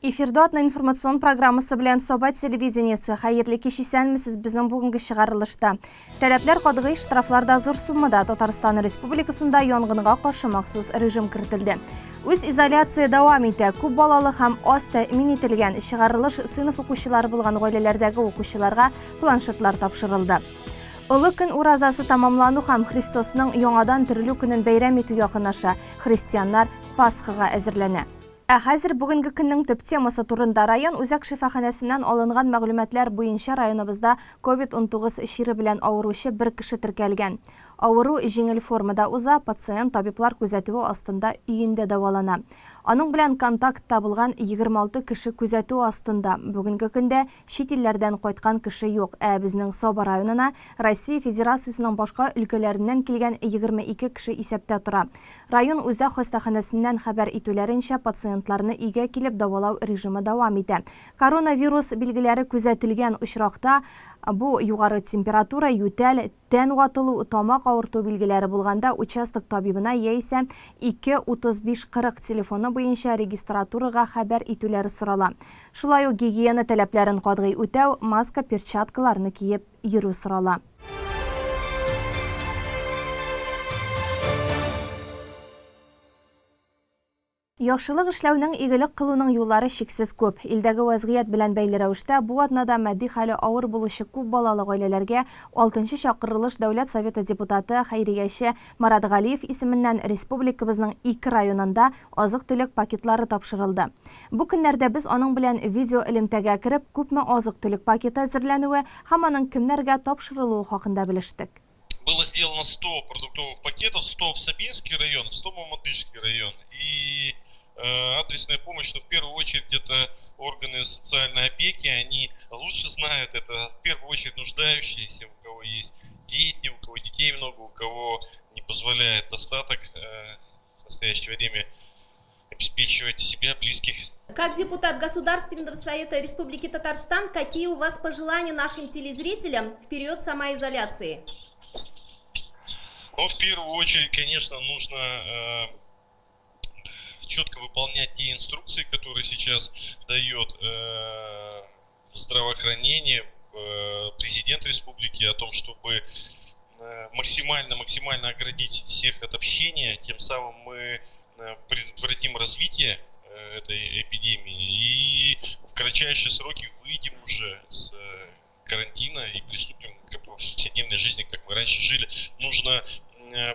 Эфирда атна информацион программасы белән Саба телевидениесе. Хәерле кич, исәнмесез безнең бүгенге чыгарылышта. Таләпләр катгый, штрафлар да зур суммада. Татарстан Республикасында янгынга каршы махсус режим кертелде. Үз изоляция дәвам итә. Күп балалы һәм аз тәэмин ителгән чыгарылыш сыйныф укучылары булган гаиләләрдәге укучыларга планшетлар тапшырылды. Олы көн уразасы тәмамлану һәм Христосның яңадан терелү көнен бәйрәм итү якынлаша. Христианнар Пасхага әзерләнә. Ә хәзер бүгенге көннең төп темасы турында. Район үзәк шифаханәсеннән алынган мәгълүматлар буенча районыбызда ковид 19 чире белән авыручы бер кеше теркәлгән. Авыру җиңел формада уза, пациент табиблар күзәтүе астында өендә дәвалана. Аның белән контактта булган 26 кеше күзәтү астында. Бүгенге көндә чит илләрдән кайткан кеше юк, ә безнең Саба районына Россия Федерациясенең башка өлкәләреннән килгән 22 кеше исәптә тора. Район үзәк хастаханәсеннән хәбәр итүләренчә, пациентларны өйгә килеп дәвалау режимы дәвам итә. Коронавирус билгеләре күзәтелгән очракта, бу югары температура, ютәл, тән ватылу, тамак авырту билгеләре булганда участок табибына яисә 2 35 40 телефоны буенча регистратурага хәбәр итүләре сорала. Шулай ук гигиена таләпләрен катгый үтәү, маска, перчаткаларны киеп йөрү сорала. Яхшылык эшләүнең, игелек кылуның юллары чиксез күп. Илдәге вәзгыять белән бәйле рәвештә, бу атнада матди хәле авыр булучы күп балалы гаиләләргә алтынчы чакырылыш Дәүләт Советы депутаты, хәйрияче Марат Галиев исеменнән республикабызның ике районында азык-төлек пакетлары тапшырылды. Бу көннәрдә без аның белән видеоэлемтәгә кереп, күпме азык-төлек пакеты әзерләнүе һәм аның кемнәргә тапшырылуы хакында белештек. Было сделано 100 продуктовых пакетов, 100 в Сабинский район, 100 в Мамадышский район. И адресная помощь, ну, в первую очередь, это органы социальной опеки, они лучше знают, это в первую очередь нуждающиеся, у кого есть дети, у кого детей много, у кого не позволяет достаток в настоящее время обеспечивать себя, близких. Как депутат Государственного совета Республики Татарстан, какие у вас пожелания нашим телезрителям в период самоизоляции? Ну, в первую очередь, конечно, нужно четко выполнять те инструкции, которые сейчас дает здравоохранение, президент республики о том, чтобы максимально-максимально оградить всех от общения, тем самым мы предотвратим развитие этой эпидемии и в кратчайшие сроки выйдем уже с карантина и приступим к повседневной жизни, как мы раньше жили. Нужно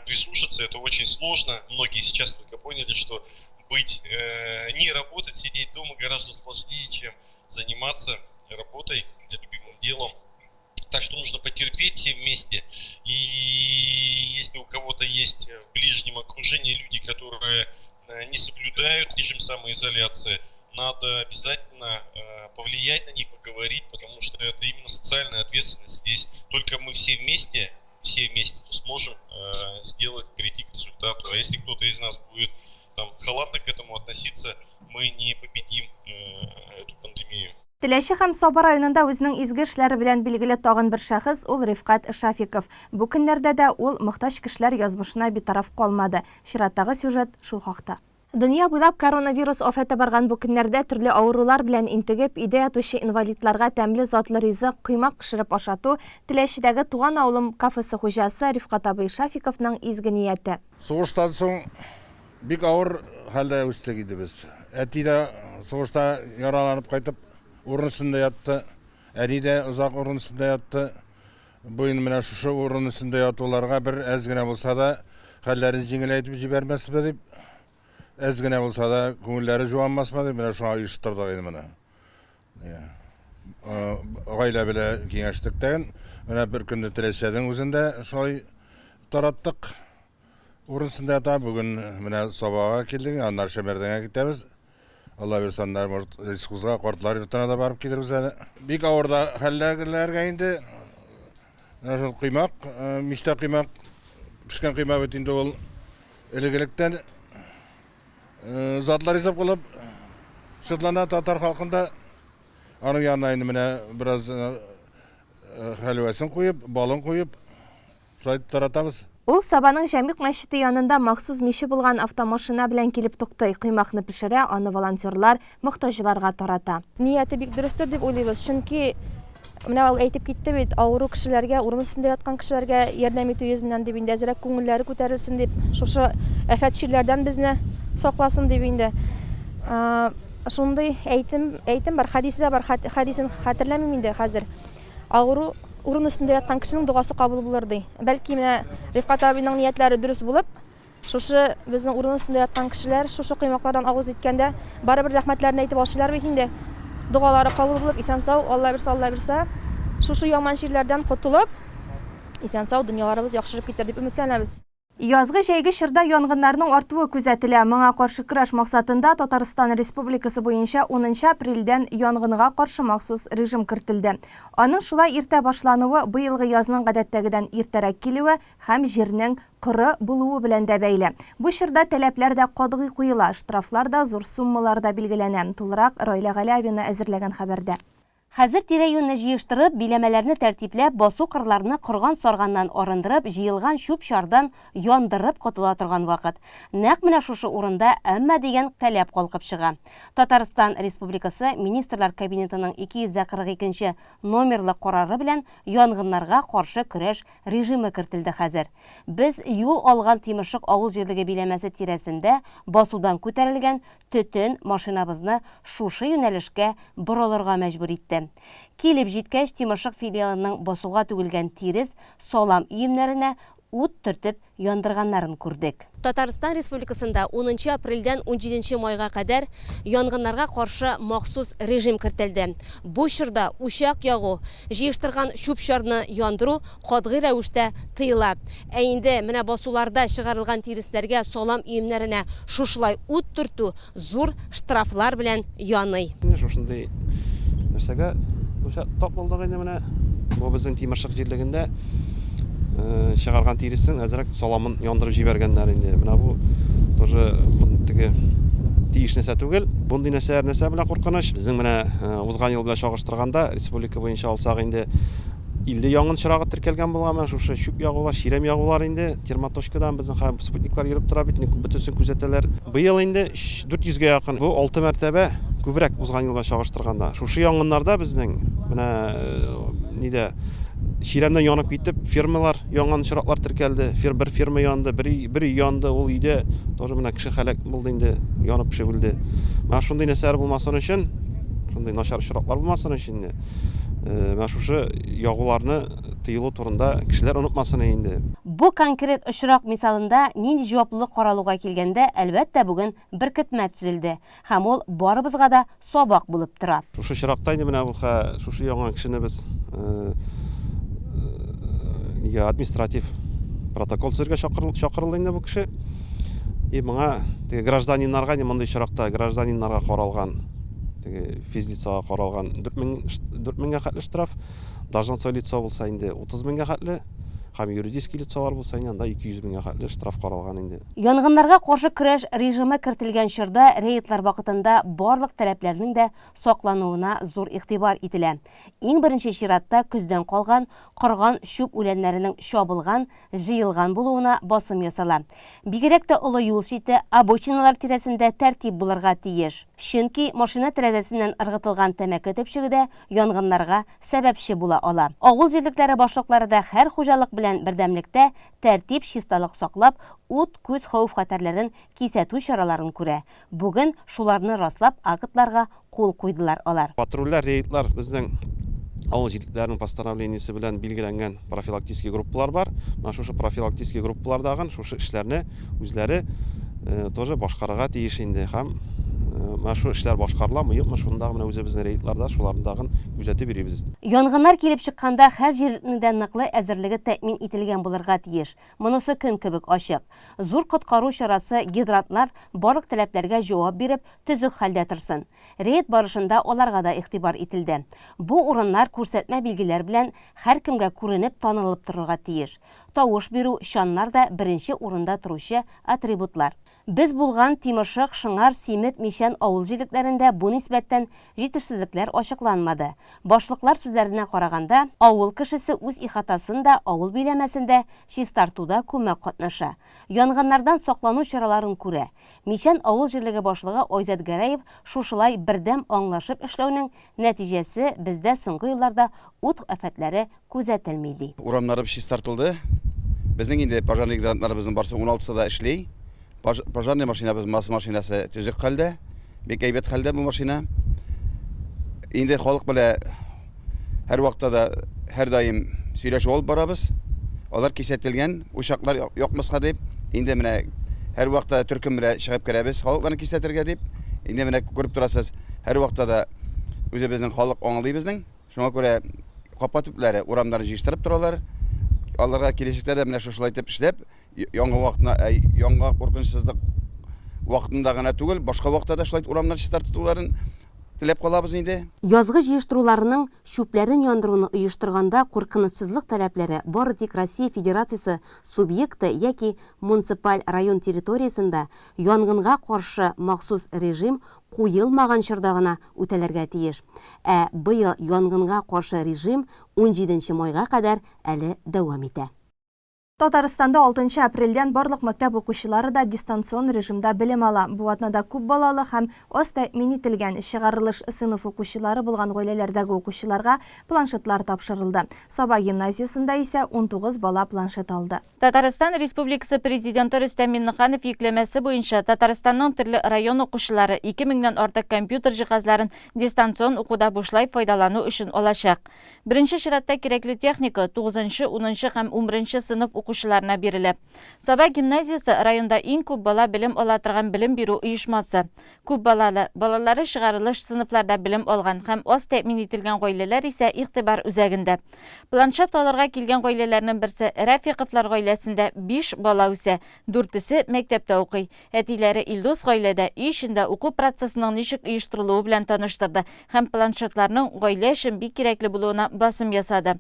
прислушаться, это очень сложно. Многие сейчас только поняли, что не работать, сидеть дома гораздо сложнее, чем заниматься работой, любимым делом. Так что нужно потерпеть все вместе. И если у кого-то есть в ближнем окружении люди, которые не соблюдают режим самоизоляции, надо обязательно повлиять на них, поговорить, потому что это именно социальная ответственность. Здесь только мы все вместе сможем сделать, прийти к результату. А если кто-то из нас будет там халатно к этому относиться, мы не победим эту пандемию. Теләче һәм Саба районында үзенең изге эшләре белән билгеле тагын бер шәхес ул Рифкать Шафиков. Бу көннәрдә дә ул мохтаҗ кешеләр язмышына битараф калмады. Чираттагы сюжет шул хакта. Дөнья буйлап коронавирус афәте барган бу көннәрдә төрле авырулар белән интегеп, өйдә ятучы инвалидларга тәмле затлы ризык, коймак пешереп ашату Теләчедәге Туган авылым кафесы хуҗасы Рифкать абый Шафиковның изге нияте. Сугыштан соң бик авыр хәлдә үстек инде без. Әти дә сугышта яраланып кайтып урын өстендә ятты. Әни дә озак урын өстендә ятты. Бу инде менә шушы урын өстендә ятуларга бер әз генә булса да хәлләрен җиңеләйтеп җибәрмәсме дип, әз генә булса да күңелләре җуанмасмы дип, менә шуңа оештырдык инде моны. Гаилә белән киңәштек тә. Менә бер көнне Теләчәнең үзендә шулай тараттык. Урын өстендә ята. Бүген менә Сабага килдек, аннары Шәмәрдәнгә китәбез. Алла бирсә, аннары может Лесхозга, картлар йортына да барып килербез әле. Бик авыр да хәлләргә инде. Менә шул коймак, мичтә коймак, пешкән коймак бит инде ул элек-электән затлар ризык булып шутлана татар халкында. Аның янына инде менә бераз хәлвәсен куеп, балын куеп, шулай таратабыз. Ул Сабаның Җәмигъ мәчете янында махсус миче булган автомашина белән килеп туктый, коймакны пешерә, аны волонтерлар мохтаҗларга тарата. Нияте бик дөрестер дип уйлыйбыз, чөнки менә ул әйтеп китте бит, авыру кешеләргә, урын өстендә яткан кешеләргә ярдәм итү йөзеннән дип инде, әзрәк күңелләре күтәрелсен дип, шушы афәт чирләрдән безне сакласын дип инде. Шундый әйтем, әйтем бар, хәдисе дә бар, хәдисен хәтерләмим инде хәзер. Авыру урын өстендә яткан кешенең догасы кабул булыр, ди. Бәлки, менә Рифкать абыйның ниятләре дөрес булып, шушы безнең урын өстендә яткан кешеләр шушы коймаклардан авыз иткәндә, барыбер рәхмәтләрен әйтеп ашыйлар бит инде. Догалары кабул булып, исән-сау, Алла бирсә, Алла бирсә, шушы яман чирләрдән котылып, исән-сау дөньяларыбыз яхшырып китәр дип өметләнәбез. Язгы-җәйге чорда янгыннарның артуы күзәтелә. Моңа каршы көрәш максатында Татарстан Республикасы буенча унынчы апрельдән янгынга каршы махсус режим кертелде. Аның шулай иртә башлануы быелгы язның гадәттәгедән иртәрәк килүе һәм җирнең коры булуы белән дә бәйле. Бу чорда таләпләр дә катгый куела, штрафлар да зур суммаларда билгеләнә. Тулырак Райлә Галәвина әзерләгән хәбәрдә. Хәзер тирә-юньне җыештырып, биләмәләрне тәртипләп, басу-кырларны корган-сарганнан арындырып, җыелган чүп-чардан яндырып котыла торган вакыт. Нәкъ менә шушы урында әмма дигән таләп калкып чыга. Татарстан Республикасы Министрлар Кабинетының 242 нче номерлы карары белән янгыннарга каршы көрәш режимы кертелде хәзер. Без юл алган Тимершык авыл җирлеге биләмәсе тирәсендә басудан күтәрелгән төтен машинабызны шушы юнәлешкә борылырга мәҗбүр итте. Килеп җиткәч, Тимершык филиалының басуга түгелгән тирес, салам өемнәренә ут төртеп яндырганнарын күрдек. Татарстан Республикасында унынчы апрельдән унҗиденче майга кадәр янгыннарга каршы махсус режим кертелде. Бу чорда учак ягу, җыештырган чүп-чарны яндыру катгый рәвештә тыела. Ә инде менә басуларда чыгарылган тиресләргә, салам өемнәренә шушылай ут төртү зур штрафлар белән яный. Менә шушындый нәрсәгә тап булдык инде менә. Бу безнең Тимершык җирлегендә чыгарган тиресен әзрәк саламын яндырып җибәргәннәр инде. Менә бу тоже теге тиеш нәрсә түгел. Мондый нәрсәләр нәрсә белән куркыныч? Безнең менә узган ел белән чагыштырганда республика буенча алсак инде 50 янгын очрагы теркәлгән булган. Менә шушы чүп ягулар, чирәм ягулар инде термоточкадан безнең хәзер спутниклар йөреп тора бит, бөтенесен күзәтәләр. Быел инде 400 гә якын, бу 6 мәртәбә күбрәк узган елга чагыштырганда. Шушы янгыннарда безнең менә нидә чирәмнән янып китеп, фермалар янган очраклар теркәлде. Фер, бер ферма янды, бер өй, бер өй янды, ул өйдә тоже менә кеше һәлак булды инде, янып кеше үлде. Менә шундый нәрсәләр булмасын өчен, шундый начар очраклар булмасын өчен инде, менә шушы ягуларны тыелу турында кешеләр онытмасын инде. Бу конкрет очрак мисалында нинди җаваплылык каралуга килгәндә, әлбәттә, бүген беркетмә төзелде һәм ул барыбызга да сабак булып тора. Шушы очракта инде менә бу шушы янган кешене без нигә административ протокол төзергә чакырылды инде бу кеше. И моңа теге гражданиннарга инде мондый очракта гражданиннарга каралган теге физлицага каралган 4000 меңгә хәтле штраф. Должностной лицо булса инде 30 меңгә хәтле һәм юридический лицолар булса инде анда 200 меңгә хәтле штраф каралган инде. Янгыннарга каршы көрәш режимы кертелгән чорда рейдлар вакытында барлык таләпләрнең дә саклануына зур игътибар ителә. Иң беренче чиратта көздән калган, корган чүп үләннәренең чабылган, җыелган булуына басым ясала. Бигрәк тә олы юл чите, обочиналар тирәсендә тәртип булырга тиеш. Чөнки машина тәрәзәсеннән ыргытылган тәмәке төпчеге дә янгыннарга сәбәпче була ала. Авыл җирлекләре башлыклары да һәр хуҗалык белән бердәмлектә тәртип, чисталык саклап, ут-күз хәвеф-хәтәрләрен кисәтү чараларын күрә. Бүген шуларны раслап актларга кул куйдылар алар. Патрульләр, рейдлар безнең авыл җирлекләренең постановлениесе белән билгеләнгән профилактический группалар бар. Менә шушы профилактический группалардагын шушы эшләрне үзләре тоже башкарырга тиеш инде һәм менә шул эшләр башкарыламы, юкмы, шуны дагы менә үзебезнең рейдларда шуларны дагын күзәтеп йөрибез. Янгыннар килеп чыкканда һәр җирлекнең дә ныклы әзерлеге тәэмин ителгән булырга тиеш. Монысы көн кебек ачык. Зур коткару чарасы гидрантлар барлык таләпләргә җавап биреп, төзек хәлдә торсын. Рейд барышында аларга да игътибар ителде. Бу урыннар күрсәтмә билгеләр белән һәркемгә күренеп, танылып торырга тиеш. Тавыш бирү, чаннар да беренче урында торучы атрибутлар. Без булган Тимершык, Шыңар, Симет, Мичән Мичән авыл җирлекләрендә бу нисбәттән җитешсезлекләр ачыкланмады. Башлыклар сүзләренә караганда, авыл кешесе үз ихатасын да, авыл биләмәсен дә чистартуда күмәк катнаша. Янгыннардан саклану чараларын күрә. Мичән авыл җирлеге башлыгы Айзат Гәрәев шушылай бердәм аңлашып эшләүнең нәтиҗәсе, бездә соңгы елларда ут афәтләре күзәтелми, ди. Урамнарыбыз чистартылды. Безнең инде пожарный гидрантларыбызның барсы уналтысы да эшли. Пожарный машинабыз, МАЗ машинасы төзек хәлдә. Бик әйбәт хәлдә бу машина. Инде халык белән һәрвакытта да һәрдаим сөйләшү алып барабыз. Алар кисәтелгән, учаклар якмаска дип. Инде менә һәрвакытта төркем белән чыгып керәбез халыкларны кисәтергә дип. Инде менә күреп торасыз, һәрвакытта да үзебезнең халык аңлый безнең. Шуңа күрә капка төпләре, урамнарын җыештырып торалар. Аларга киләчәктә дә менә шушылай итеп эшләп, янгын вакытына, янгын куркынычсызлык вакытында гына түгел, башка вакытта да шулай урамнар чистартуларын теләп калабыз инде. Язгы җыештыруларның чүпләрен яндыруны оештырганда куркынычсызлык таләпләре бары тик Россия Федерациясе субъекты яки муниципаль район территориясендә янгынга каршы махсус режим куелмаган чорда гына үтәлергә тиеш. Ә быел янгынга каршы режим унҗиденче майга кадәр әле дәвам итә. Татарстанда алтынчы апрельдән барлык мәктәп укучылары да дистанцион режимда белем ала. Бу атнада күп балалы һәм аз тәэмин ителгән, чыгарылыш сыйныф укучылары булган гаиләләрдәге укучыларга планшетлар тапшырылды. Саба гимназиясендә исә 19 бала планшет алды. Татарстан Республикасы Президенты Рөстәм Миңнеханов йөкләмәсе буенча Татарстанның төрле район укучылары 2 меңнән артык компьютер җиһазларын дистанцион укуда бушлай файдалану өчен алачак. Беренче чиратта кирәкле техника тугызынчы, унынчы һәм унберенче сыйныф укучыларына бирелә. Саба гимназиясе районда иң күп бала белем ала торган белем бирү оешмасы. Күп балалы, балалары чыгарылыш сыйныфларда белем алган һәм аз тәэмин ителгән гаиләләр исә игътибар үзәгендә. Планшет алырга килгән гаиләләрнең берсе Рәфиковлар гаиләсендә биш бала үсә, дүртесе мәктәптә укый. Әтиләре Илдус гаиләдә өй эчендә уку процессының ничек оештырылуы белән таныштырды һәм планшетларның гаилә өчен бик кирәкле булуына басым ясады.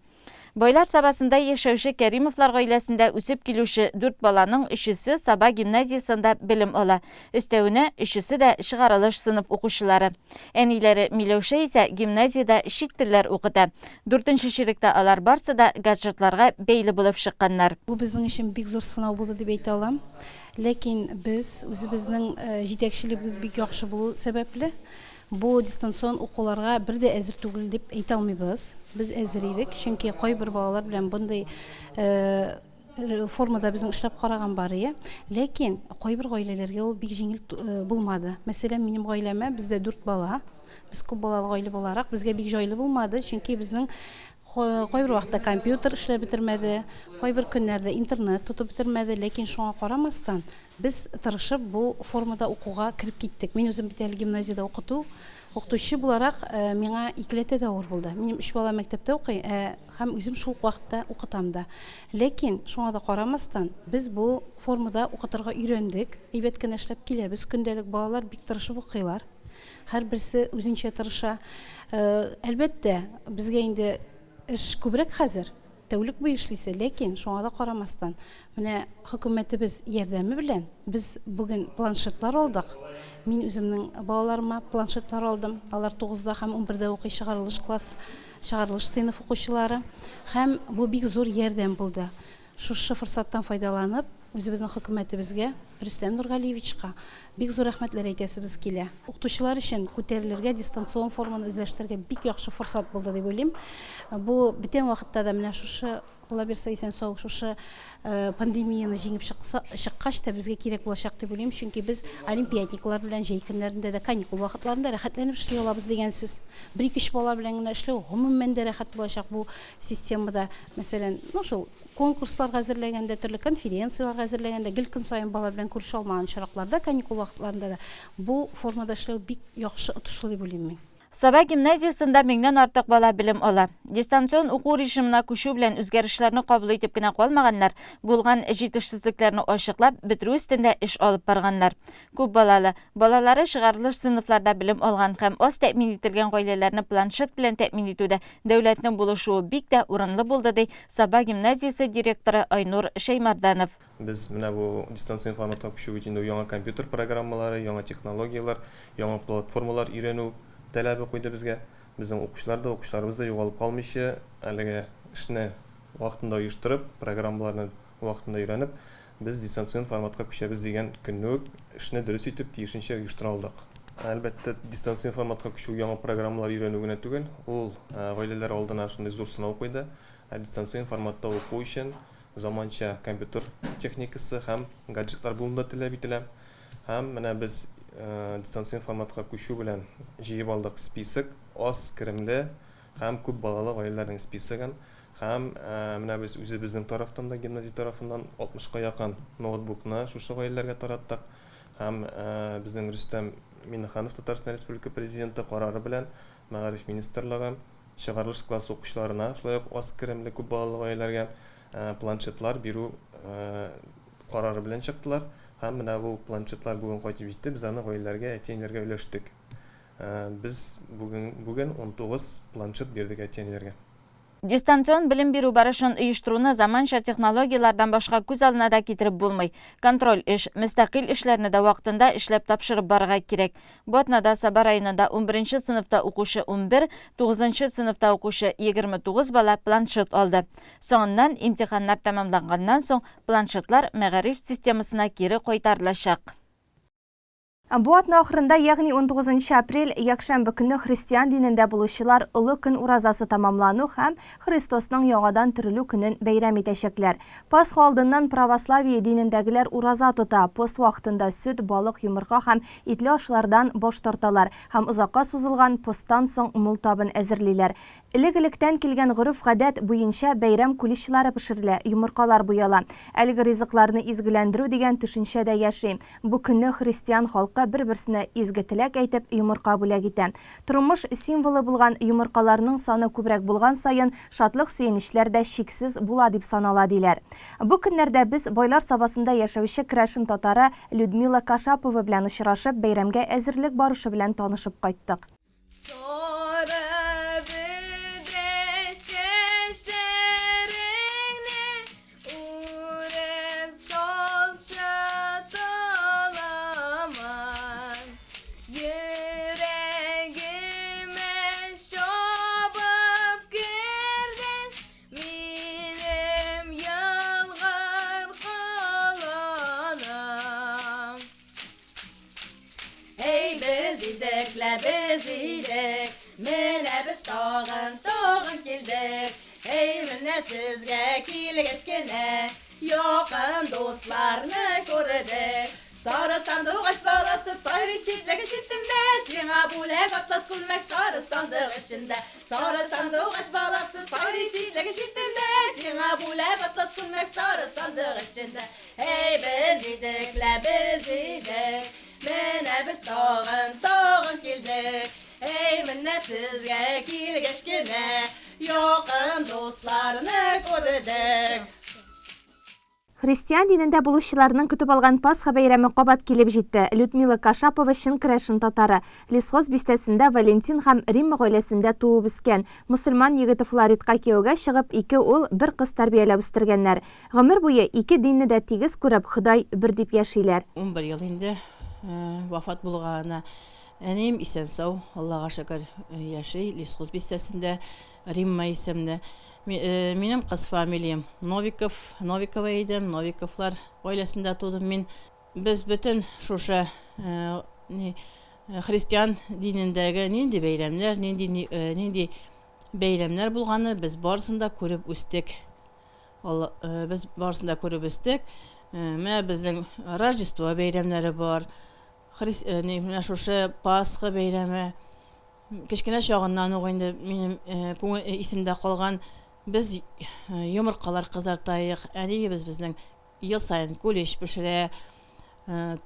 Байлар Сабасында яшәүче Кәримовлар гаиләсендә үсеп килүче дүрт баланың өчесе Саба гимназиясендә белем ала. Өстәвенә, өчесе дә чыгарылыш сыйныф укучылары. Әниләре Миләүшә исә гимназиядә чит телләр укыта. Дүртенче чиректә алар барсы да гаджетларга бәйле булып чыкканнар. Бу безнең өчен бик зур сынау булды дип әйтә алам. Ләкин без үзебезнең җитәкчелегебез бик яхшы булу сәбәпле, бу дистанцион укуларга бер дә әзер түгел дип әйтә алмыйбыз. Без әзер идек, чөнки кайбер балалар белән мондый формада безнең эшләп караган бар ие. Ләкин кайбер гаиләләргә ул бик җиңел булмады. Мәсәлән, минем гаиләмә, бездә дүрт бала. Без күп балалы гаилә буларак, безгә бик җайлы булмады, чөнки безнең кайбер вакытта компьютер эшләп бетермәде, кайбер көннәрдә интернет тотып бетермәде, ләкин шуңа карамастан, без тырышып бу формада укуга кереп киттек. Мин үзем бит әле гимназиядә укыту, укытучы буларак, миңа икеләтә дә авыр булды. Минем өч бала мәктәптә укый, ә һәм үзем шул ук вакытта укытам да. Ләкин шуңа да карамастан, без бу формада укытырга өйрәндек, әйбәт кенә эшләп киләбез. Көндәлек балалар бик тырышып укыйлар. Һәрберсе үзенчә тырыша. Әлбәттә, безгә инде эш күбрәк хәзер. Тәүлек буе эшлисе, ләкин шуңа да карамастан, менә хөкүмәтебез ярдәме белән без бүген планшетлар алдык. Мин үземнең балаларыма планшетлар алдым. Алар тугызда һәм унбердә укый, чыгарылыш класс, чыгарылыш сыйныф укучылары. Һәм бу бик зур ярдәм булды. Шушы форсаттан файдаланып, үзебезнең хөкүмәтебезгә, Рөстәм Нургалиевичка бик зур рәхмәтләр әйтәсебез килә. Укытучылар өчен күтәрелергә, дистанцион форманы үзләштерергә бик яхшы форсат булды дип уйлыйм. Бу бүтән вакытта да менә шушы, Алла бирсә, исән-сау шушы пандемияне җиңеп чыкса, чыккач та безгә кирәк булачак дип уйлыйм, чөнки без олимпиадниклар белән җәй көннәрендә дә, каникул вакытларында рәхәтләнеп эшли алабыз дигән сүз. Бер-ике-өч бала белән генә эшләү гомумән дә рәхәт булачак бу системада. Мәсәлән, ну шул Конкурсларга әзерләгәндә, төрле конференцияләргә әзерләгәндә, гел көн саен бала белән күрешә алмаган очракларда, каникул вакытларында да бу формада эшләү бик яхшы, отышлы дип уйлыйм мин. Саба гимназиясендә меңнән артык бала белем ала. Дистанцион уку режимына күчү белән үзгәрешләрне кабул итеп кенә калмаганнар, булган җитешсезлекләрне ачыклап, бетерү өстендә эш алып барганнар. Күп балалы, балалары чыгарылыш сыйныфларда белем алган һәм аз тәэмин ителгән гаиләләрне планшет белән тәэмин итүдә дәүләтнең булышуы бик тә урынлы булды, ди Саба гимназиясе директоры Айнур Шәймәрданов. Без менә бу дистанцион форматка күчү бит инде яңа компьютер программалары, яңа технологияләр, яңа платформалар өйрәнү таләбе куйды безгә. Безнең укучылар да, укучыларыбыз да югалып калмыйча, әлеге эшне вакытында оештырып, программаларны вакытында өйрәнеп, без дистанцион форматка күчәбез дигән көнне үк эшне дөрес итеп, тиешенчә оештыра алдык. Әлбәттә, дистанцион форматка күчү яңа программалар өйрәнү генә түгел, ул гаиләләр алдына шундый зур сынау куйды. Ә дистанцион форматта уку өчен заманча компьютер техникасы һәм гаджетлар булуны да таләп ителә. Һәм менә без дистанцион форматка күчү белән җыеп алдык список аз керемле һәм күп балалы гаиләләрнең списогын. Һәм менә без үзебезнең тарафтан да, гимназия тарафыннан 60-ка якын ноутбукны шушы гаиләләргә тараттык. Һәм безнең Рөстәм Миңнеханов, Татарстан Республика Президенты карары белән Мәгариф министрлыгы Чыгарылыш класс укучыларына, шулай ук аз керемле күп балалы гаиләләргә планшетлар бирү карары белән чыктылар. Һәм менә бу планшетлар бүген кайтып җитте, без аны гаиләләргә, әти-әниләргә өләштек. Без бүген бүген 19 планшет бирдек әти-әниләргә. Дистанцион белем бирү барышын оештыруны заманча технологияләрдән башка күз алдына да китереп булмый. Контроль эш, мөстәкыйль эшләрне дә вакытында эшләп тапшырып барырга кирәк. Бу атнада Саба районында унберенче сыйныфта укучы 11, тугызынчы сыйныфта укучы 29 бала планшет алды. Соңыннан, имтиханнар тәмамланганнан соң, планшетлар мәгариф системасына кире кайтарылачак. Бу атна ахырында, ягъни унтугызынчы апрель, якшәмбе көнне христиан динендә булучылар Олы көн уразасы тәмамлану һәм Христосның яңадан терелү көнен бәйрәм итәчәкләр. Пасха алдыннан православие динендәгеләр ураза тота, пост вакытында сөт, балык, йомырка һәм итле ашлардан баш тарталар һәм озакка сузылган посттан соң мул табын әзерлиләр. Элек-электән килгән гореф-гадәт буенча бәйрәм куличлары пешерелә, йомыркалар буяла. Әлеге ризыкларны изгеләндерү дигән төшенчә дә яши. Бу көнне христиан халкы бер-берсенә изге теләк әйтеп, йомырка бүләк итә. Тормыш символы булган йомыркаларның саны күбрәк булган саен, шатлык-сөенечләр дә чиксез була дип санала, диләр. Бу көннәрдә без Байлар Сабасында яшәүче керәшен татары Людмила Кашапова белән очрашып, бәйрәмгә әзерлек барышы белән танышып кайттык. Сары бөдрә чәчләреңне Үреп салчы таламан, Йөрәгемә чабып кердең, Минем елгыр колыным. Эй, без идек лә, без идек, Менә без тагын, тагын килдек. Эй, менә сезгә килгәч кенә, Якын дусларны күрдек. Сары сандугач баласы сайрый читлек читендә, Сиңа бүләк атлас күлмәк сары сандык эчендә. Сары сандугач баласы сайрый читлек читендә, Сиңа бүләк атлас күлмәк сары сандык эчендә. Эй, без идек лә, без идек, Менә без тагын, тагын килдек. Эй, менә сезгә килгәч кенә, Якын дусларны күрдек. Христиан динендә булучыларның көтеп алган Пасха бәйрәме кабат килеп җитте. Людмила Кашапова чын керәшен татары. Лесхоз бистәсендә Валентин һәм Римма гаиләсендә туып үскән. Мөселман егете Флоридка кияүгә чыгып, ике ул, бер кыз тәрбияләп үстергәннәр. Гомер буе ике динне дә тигез күреп, Ходай бер дип яшиләр. 11 ел инде вафат булганына. Әнием исән-сау, Аллага шөкер, яши, Лесхоз бистәсендә, Римма исемле. Минем кыз фамилиям Новиков, Новикова идем, Новиковлар гаиләсендә тудым мин. Без бөтен шушы христиан динендәге нинди бәйрәмнәр, нинди нинди бәйрәмнәр булганы без барысын да күреп үстек. Без барысын да күреп үстек. Менә безнең Рождество бәйрәмнәре бар. Менә шушы Пасха бәйрәме. Кечкенә чагыннан ук инде минем күңел исемдә калган, без йомыркалар кызартаек, әниебез безнең ел саен кулич пешерә,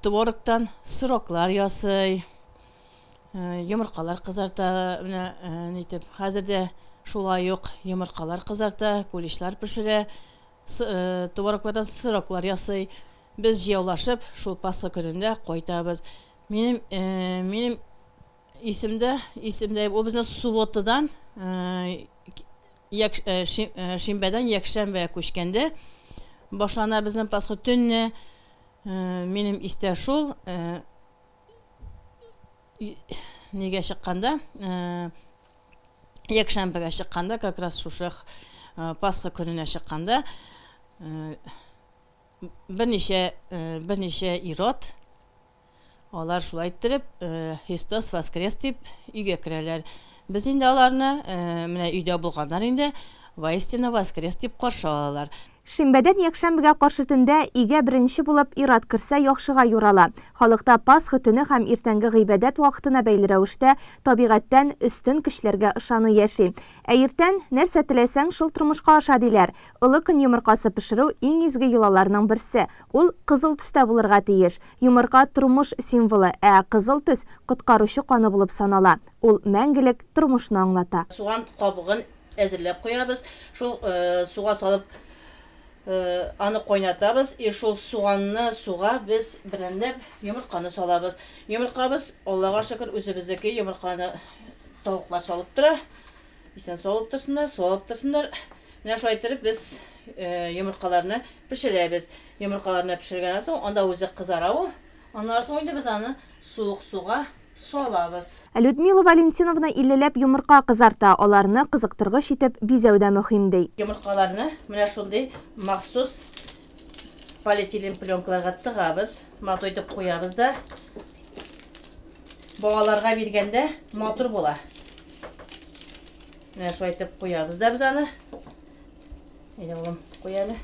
творогтан сыроклар ясый. Йомыркалар кызарта, менә нитеп. Хәзер дә шулай ук йомыркалар кызарта, куличлар пешерә, твороглардан сыроклар ясый. Без җыяулашып шул Пасха көнендә кайтабыз. Минем минем исемдә, исемдә ул безнең субботадан шимбәдән якшәмбегә күчкәндә башлана безнең Пасха төнне. Минем истә шул, нигә чыкканда, якшәмбегә чыкканда, как раз шушы Пасха көненә чыкканда, берничә берничә ир-ат алар шулай иттереп Христос воскрес дип өйгә керәләр. Без инде аларны менә өйдә булганнар инде воистину воскрес дип каршы алалар. Шимбәдән якшәмбегә каршы төндә өйгә беренче булып ир-ат керсә, яхшыга юрала. Халыкта Пасха төне һәм иртәнге гыйбадәт вакытына бәйле рәвештә табигатьтән өстен көчләргә ышану яши. Ә иртән, нәрсә теләсәң, шул тормышка аша, диләр. Олы көн йомыркасы пешерү иң изге йолаларның берсе. Ул кызыл төстә булырга тиеш. Йомырка, тормыш символы, ә кызыл төс, коткаручы каны булып санала. Ул мәңгелек тормышны аңлата. Суган кабыгын әзерләп куябыз. Шул суга салып аны кайнатабыз. И шул суганны суга без берәмләп йомырканы салабыз. Йомыркабыз, Аллага шөкер, үзебезнеке йомырканы тавыклар салып тора. Исән салып торсыннар, салып торсыннар. Менә шулай иттереп без йомыркаларны пешерәбез. Йомыркаларны пешергәннән соң, анда үзе кызара ул. Аннары соң инде без аны суык суга салабыз. Людмила Валентиновна иллеләп йомырка кызарта, аларны кызыктыргыч итеп бизәү дә мөһим, ди. Йомыркаларны менә шундый махсус полиэтилен пленкаларга тыгабыз, матур итеп куябыз да, балаларга биргәндә матур була. Менә шулай итеп куябыз да без аны. Әйдә, улым, куй әле.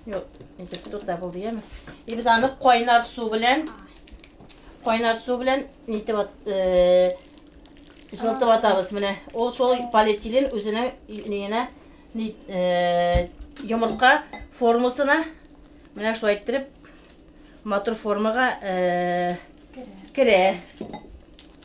Юк, әйтеп тукта булды, яме. И без аны кайнар су белән кайнар су белән нитеп ат, э, җылытып атабыз менә. Ул шул полиэтилен үзенең ниенә ни, э, йомырка формасына менә шулай иттереп матур формага э, керә.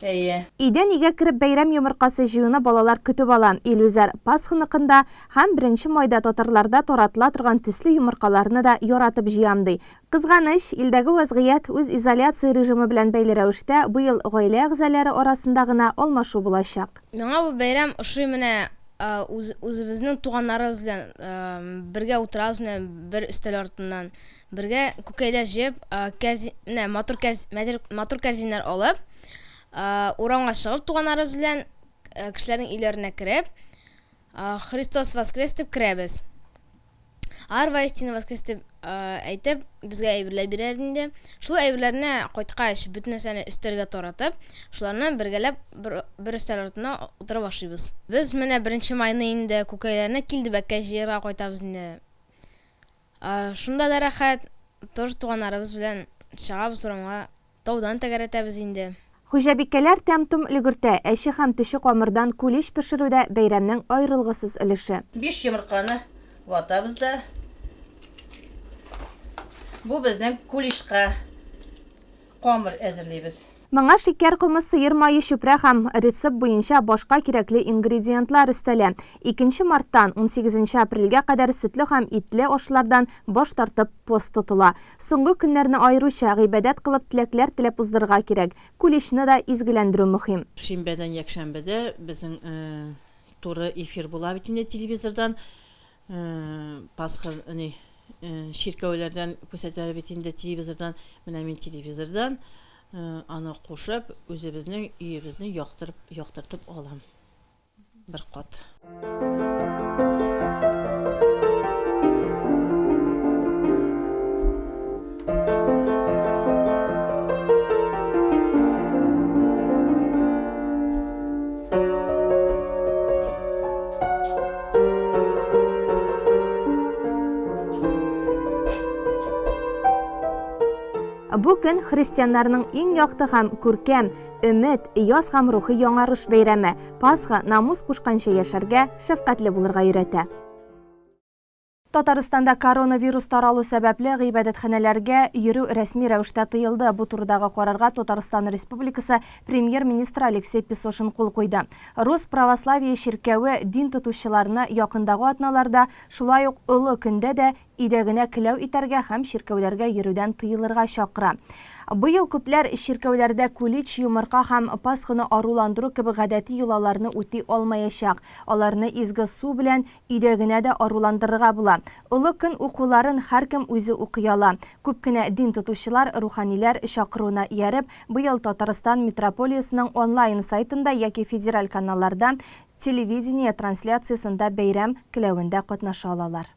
Әйе. Өйдән өйгә кереп бәйрәм йомыркасы җыюны балалар көтеп ала. Илүзәр Пасханыкын да һәм беренче майда татарларда таратыла торган төсле йомыркаларны да яратып җыям, ди. Кызганыч, илдәге вәзгыять үзизоляция режимы белән бәйле рәвештә быел гаилә әгъзалары арасында гына алмашу булачак. Миңа бу бәйрәм ошый менә үзебезнең туганнарыбыз белән бергә утырабыз менә бер өстәл артыннан. Бергә күкәйләр җыеп, кәрзин, менә матур кәрз, матур кәрзиннәр алып, урамга чыгып туганнарыбыз белән кешеләрнең өйләренә кереп, Христос воскрес дип керәбез. Алар воистину воскрес дип әйтеп, безгә әйберләр бирәләр инде. Шул әйберләрне кайткач, бөтен нәрсәне өстәлгә таратып, шуларны бергәләп бер, бер өстәл артына утырып ашыйбыз. Без менә беренче майны инде күкәйләрне Килдебәккә җыярга кайтабыз инде. Шунда да рәхәт, тоже туганнарыбыз белән чыгабыз урамга, таудан тәгәрәтәбез инде. Хуҗабикәләр тәм-том өлгертә, әче һәм төче камырдан кулич пешерү дә бәйрәмнең аерылгысыз өлеше. Биш йомырканы ватабыз да. Бу безнең куличка камыр әзерлибез. Моңа шикәр комы, сыер мае, чүпрә һәм рецепт буенча башка кирәкле ингредиентлар өстәлә. Икенче марттан унсигезенче апрельгә кадәр сөтле һәм итле ашлардан баш тартып пост тотыла. Соңгы көннәрне аеруча гыйбадәт кылып, теләкләр теләп уздырырга кирәк. Куличны да изгеләндерү мөһим. Шимбәдән якшәмбедә безнең туры эфир була бит инде телевизордан. Пасха ни чиркәүләрдән күрсәтәләр бит инде телевизордан. Менә мин телевизордан аны кушып, үзебезнең өебезне яктырып, яктыртып алам. Бер кат. Бу көн христианнарның иң якты һәм күркәм, өмет, яз һәм рухи яңарыш бәйрәме. Пасха намус кушканча яшәргә, шәфкатьле булырга өйрәтә. Татарстанда коронавирус таралу сәбәпле гыйбадәтханәләргә йөрү рәсми рәвештә тыелды. Бу турыдагы карарга Татарстан Республикасы Премьер-министры Алексей Песошин кул куйды. Рус православие чиркәве дин тотучыларны якындагы атналарда, шулай ук Олы көндә дә өйдә генә келәү итәргә һәм чиркәүләргә йөрүдән тыелырга чакыра. Быел күпләр чиркәүләрдә кулич, йомырка һәм Пасханы аруландыру кебек гадәти йолаларны үти алмаячак. Аларны изге су белән Өйдә генә дә аруландырырга була. Олы көн укуларын һәркем үзе укый ала. Күп кенә дин тотучылар, руханиләр чакыруына ияреп, быел Татарстан митрополиясенең онлайн сайтында яки федераль каналларда телевидение трансляциясендә бәйрәм келәвендә катнаша алалар.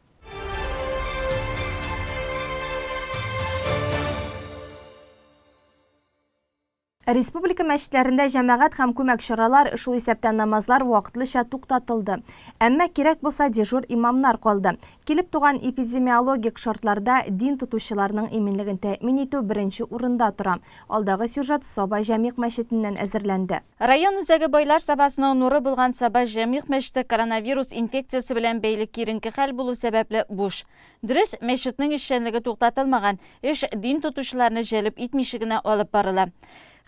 Республика мәчетләрендә җәмәгать һәм күмәк чаралар, шул исәптән намазлар вакытлыча туктатылды. Әмма кирәк булса дежур имамнар калды. Килеп туган эпидемиологик шартларда дин тотучыларның иминлеген тәэмин итү беренче урында тора. Алдагы сюжет Саба Җәмигъ мәчетеннән әзерләнде. Район үзәге Байлар Сабасының нуры булган Саба Җәмигъ мәчете коронавирус инфекциясе белән бәйле киеренке хәл булу сәбәпле буш. Дөрес, мәчетнең эшчәнлеге туктатылмаган, эш дин тотучыларны җәлеп итмичә генә алып барыла.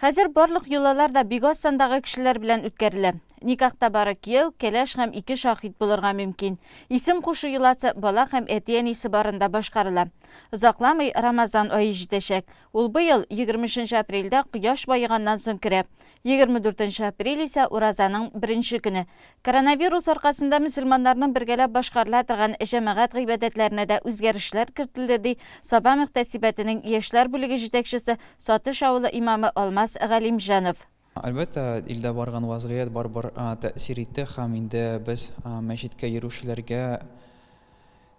Хәзер барлык йолалар да бик аз сандагы кешеләр белән үткәрелә. Никахта бары кияү, кәләш һәм ике шаһит булырга мөмкин. Исем кушу йоласы бала һәм әти-әнисе барында башкарыла. Озакламый Рамазан ае җитәчәк. Ул быел 23 нче апрельдә кояш баеганнан соң керә. 24 нче апрель исә уразаның беренче көне. Коронавирус аркасында мөселманнарның бергәләп башкарыла торган җәмәгать гыйбадәтләренә дә үзгәрешләр кертелде, ди Саба мөхтәсибәтенең яшьләр бүлеге җитәкчесе, Сатыш авылы имамы Алмаз Галимҗанов. Әлбәттә, илдә барган вазгыять барыбер тәэсир итте һәм инде без мәчеткә йөрүчеләргә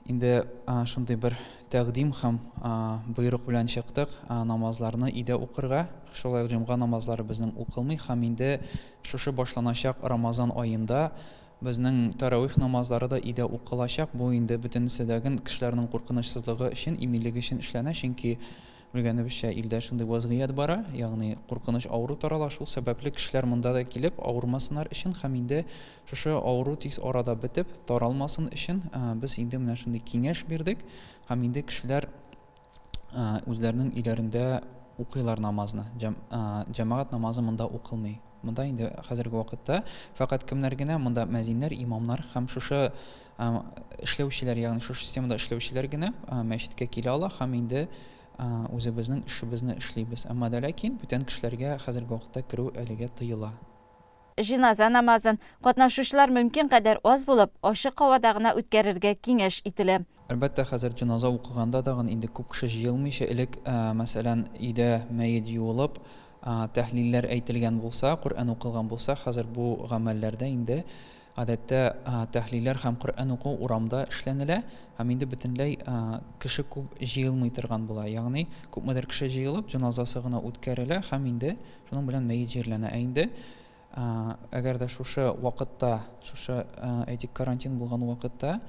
Инде шундый бер тәкъдим һәм боерык белән чыктык, намазларны өйдә укырга. Шулай ук җомга намазлары безнең укылмый һәм инде шушы башланачак Рамазан аенда безнең тәравих намазлары да өйдә укылачак. Бу инде бөтенесе дә кешеләрнең куркынычсызлыгы өчен, иминлеге өчен эшләнә, чөнки Белгәнебезчә, илдә шундый вазгыять бара, ягъни куркыныч авыру тарала, шул сәбәпле кешеләр монда да килеп авырмасыннар өчен һәм инде шушы авыру тиз арада бетеп, таралмасын өчен без инде менә шундый киңәш бирдек һәм инде кешеләр үзләренең өйләрендә укыйлар намазны. Җәмәгать намазы монда укылмый. Монда инде хәзерге вакытта фәкать кемнәр генә, монда мәзиннәр, имамнар һәм шушы эшләүчеләр, ягъни шушы системада эшләүчеләр генә мәчеткә килә ала һәм инде үзебезнең эшебезне эшлибез. Әмма дә ләкин бүтән кешеләргә хәзерге вакытта керү әлегә тыела. Җеназа намазын, катнашучылар мөмкин кадәр аз булып, ачык һавада гына үткәрергә киңәш ителә. Әлбәттә, хәзер җеназа укыганда тагын инде күп кеше җыелмыйча, элек, мәсәлән, өйдә мәет юылып, тәһлилләр әйтелгән булса, Коръән укылган булса, хәзер бу гамәлләрдә инде, гадәттә, тәһлилләр һәм Коръән уку урамда эшләнелә һәм инде бөтенләй кеше күп җыелмый торган була. Ягъни, күпмедер кеше җыелып, җеназасы гына үткәрелә һәм инде шуның белән мәет җирләнә. Ә инде әгәр дә шушы вакытта, шушы, әйтик, карантин булган вакытта,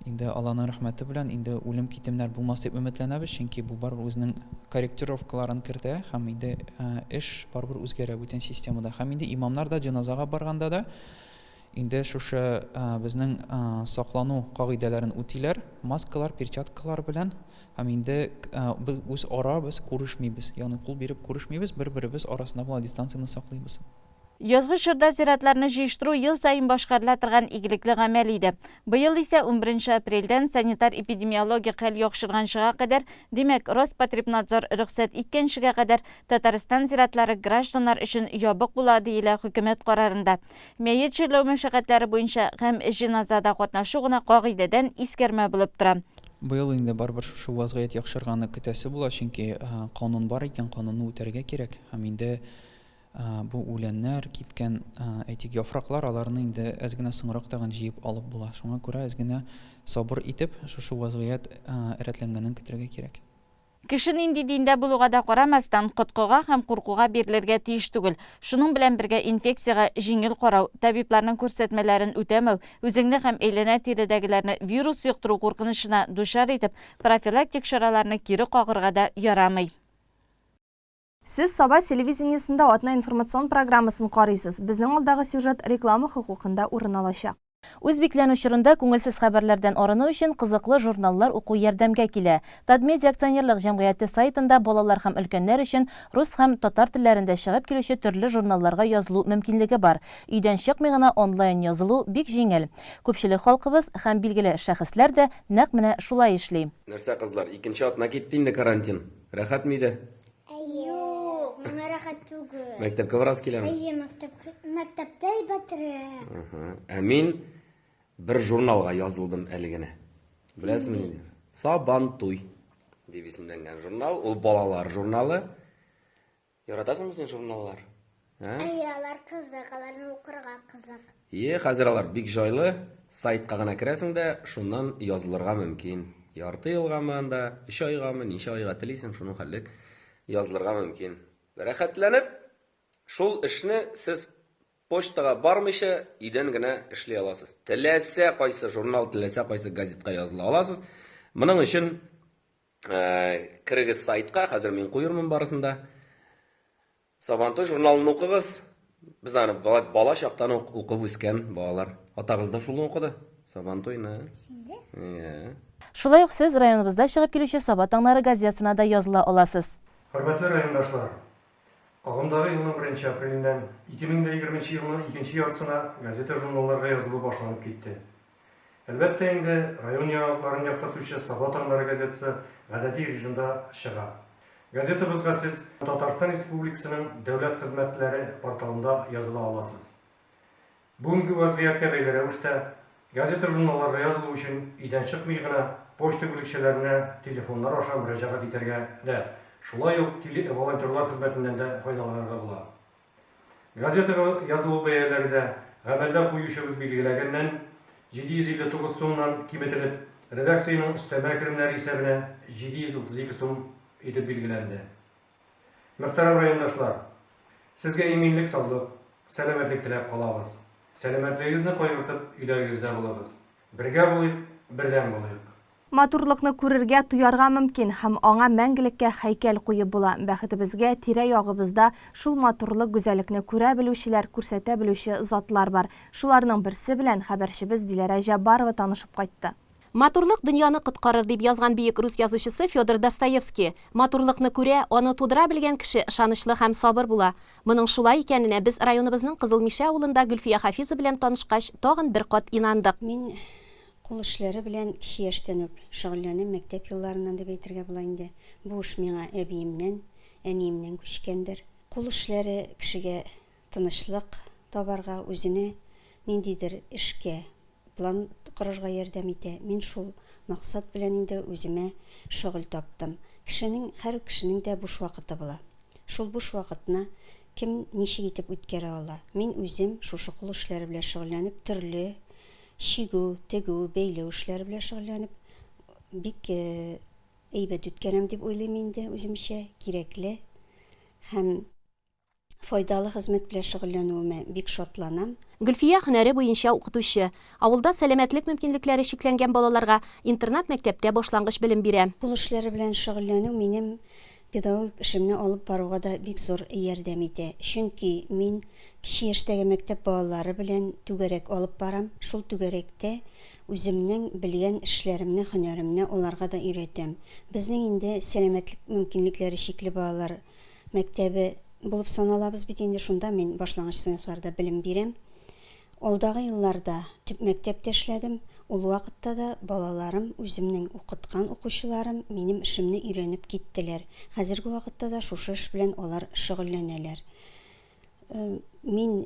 Инде Алланың рәхмәте белән инде үлем-китемнәр булмас дип өметләнәбез, чөнки бу барыбер үзенең корректировкаларын кертә һәм инде эш барыбер үзгәрә бүтән системада. Һәм инде имамнар да җеназага барганда да инде шушы безнең саклану кагыйдәләрен үтиләр, маскалар, перчаткалар белән һәм инде без үзара без күрешмибез, ягъни кул биреп күрешмибез, бер-беребез арасында була дистанцияне саклыйбыз. Язгы чорда зиратларны җыештыру ел саен башкарыла торган игелекле гамәл иде. Быел исә унберенче апрельдән санитар-эпидемиологик хәл яхшырганчыга кадәр, димәк, Роспотребнадзор рөхсәт иткәнчегә кадәр Татарстан зиратлары гражданнар өчен ябык була, диелә хөкүмәт карарында. Мәет җирләү мәшәкатьләре буенча һәм җеназада катнашу гына кагыйдәдән искәрмә булып тора. Быел инде барыбер шушы вазгыять яхшырганны көтәсе була, чөнки канун бар икән, канунны үтәргә кирәк һәм инде Бу үләннәр, кипкән, әйтик, яфраклар, аларны инде әз генә соңрак тагын җыеп алып була. Шуңа күрә әз генә сабыр итеп, шушы вазгыять рәтләнгәнен көтәргә кирәк. Кеше нинди диндә булуга да карамастан, коткыга һәм куркуга бирелергә тиеш түгел. Шуның белән бергә инфекциягә җиңел карау, табибларның күрсәтмәләрен үтәмәү, үзеңне һәм әйләнә-тирәдәгеләрне вирус йоктыру куркынычына дучар итеп, профилактик чараларны кире кагырга да ярамый. Сез Саба телевидениесендә атна информацион программасын карыйсыз. Безнең алдагы сюжет реклама хокукында урын алачак. Үзбикләнү чорында күңелсез хәбәрләрдән арыну өчен кызыклы журналлар уку ярдәмгә килә. Татмедиа акционерлык җәмгыяте сайтында балалар һәм өлкәннәр өчен рус һәм татар телләрендә чыгып килүче төрле журналларга язылу мөмкинлеге бар. Өйдән чыкмый гына онлайн язылу бик җиңел. Күпчелек халкыбыз һәм билгеле шәхесләр дә нәкъ менә шулай эшли. Нәрсә, кызлар, икенче атна китте инде карантин. Рәхәтме өйдә? Юк, миңа рәхәт түгел. Мәктәпкә барасы киләме? Әйе, мәктәпкә, мәктәптә әйбәтрәк. Ага. Ә мин бер журналга язылдым әле генә. Беләсезме нинди? Сабантуй дип исемләнгән журнал. Ул балалар журналы. Яратасыңмы син журналлар? Ә? Әйе, алар кызык, аларны укырга кызык. Ие, хәзер алар бик җайлы. Сайтка гына керәсең дә, шуннан язылырга мөмкин. Ярты елгамы анда, өч айгамы, ничә айга телисең, шуның хәтлек язылырга мөмкин. Рәхәтләнеп, шул эшне сез почтага бармыйча, өйдән генә эшли аласыз. Теләсә кайсы журнал, теләсә кайсы газетка языла аласыз. Моның өчен керегез сайтка, хәзер мин куермын барысын да. Сабантуй журналын укыгыз. Без аны бала, бала чактан ук укып үскән балалар. Атагыз да шуны укыды. Сабантуйны. Син дә? Иә. Шулай ук сез районыбызда чыгып килүче Саба таңнары газетасына да языла аласыз. Хөрмәтле райондашлар! Агымдагы елның беренче апреленнән 2020 нче елның икенче яртысына газета-журналларга язылу башланып китте. Әлбәттә инде, район яңалыкларын яктыртучы Саба таңнары газетасы гадәти режимда чыга. Газетабызга сез Татарстан Республикасының Дәүләт хезмәтләре порталында языла аласыз. Бүгенге вазгыятькә бәйле рәвештә, газета-журналларга язылу өчен өйдән чыкмый гына почта бүлекчәләренә телефоннар аша мөрәҗәгать итәргә дә, шулай ук телеволонтерлар хезмәтеннән дә файдаланырга була. Газетага язылу бәяләре дә гамәлдә куючыбыз билгеләгәннән, 759 сумнан киметелеп, редакциянең өстәмә керемнәре исәбенә 732 сум итеп билгеләнде. Мөхтәрәм райондашлар! Сезгә иминлек-саулык, сәламәтлек теләп калабыз. Сәламәтлегегезне кайгыртып, өйләрегездә булыгыз. Бергә булыйк, бердәм булыйк! Матурлыкны күрергә, тоярга мөмкин һәм аңа мәңгелеккә һәйкәл куеп була. Бәхетебезгә, тирә-ягыбызда шул матурлык, гүзәллекне күрә белүчеләр, күрсәтә белүче затлар бар. Шуларның берсе белән хәбәрчебез Диләрә Җәббарова танышып кайтты. Матурлык дөньяны коткарыр, дип язган бөек рус язучысы Федор Достоевский. Матурлыкны күрә, аны тудыра белгән кеше ышанычлы һәм сабыр була. Моның шулай икәненә без районыбызның Кызыл Мишә авылында Гөлфия Хафизова белән танышкач тагын бер кат инандык. Мин Кул эшләре белән кече яшьтән үк шөгыльләнәм, мәктәп елларыннан дип әйтергә була инде. Бу эш миңа әбиемнән, әниемнән күчкәндер. Кул эшләре кешегә тынычлык табарга, үзенә ниндидер эшкә план корырга ярдәм итә. Мин шул максат белән инде үземә шөгыль таптым. Кешенең, һәр кешенең дә буш вакыты була. Шул буш вакытны кем ничек итеп үткәрә ала. Мин үзем шушы кул эшләре белән шөгыльләнеп, төрле Чигү, тегү, бәйләү эшләре белән шөгыльләнеп, бик әйбәт үткәрәм дип уйлыйм инде үземчә. Кирәкле һәм файдалы хезмәт белән шөгыльләнүемә бик шатланам. Гөлфия һөнәре буенча укытучы. Авылда сәламәтлек мөмкинлекләре чикләнгән балаларга интернат-мәктәптә башлангыч белем бирә. Кул эшләре белән шөгыльләнү минем педагогик эшемне алып баруга да бик зур ярдәм итә. Чөнки мин кече яшьтәге мәктәп балалары белән түгәрәк алып барам. Шул түгәрәктә үземнең белгән эшләремне, һөнәремне аларга да өйрәтәм. Безнең инде сәламәтлек мөмкинлекләре чикле балалар мәктәбе булып саналабыз бит инде, шунда мин башлангыч сыйныфларда белем бирәм. Алдагы елларда төп мәктәптә эшләдем. Ул вакытта да балаларым, үземнең укыткан укучыларым минем эшемне өйрәнеп киттеләр. Хәзерге вакытта да шушы эш белән алар шөгыльләнәләр. Мин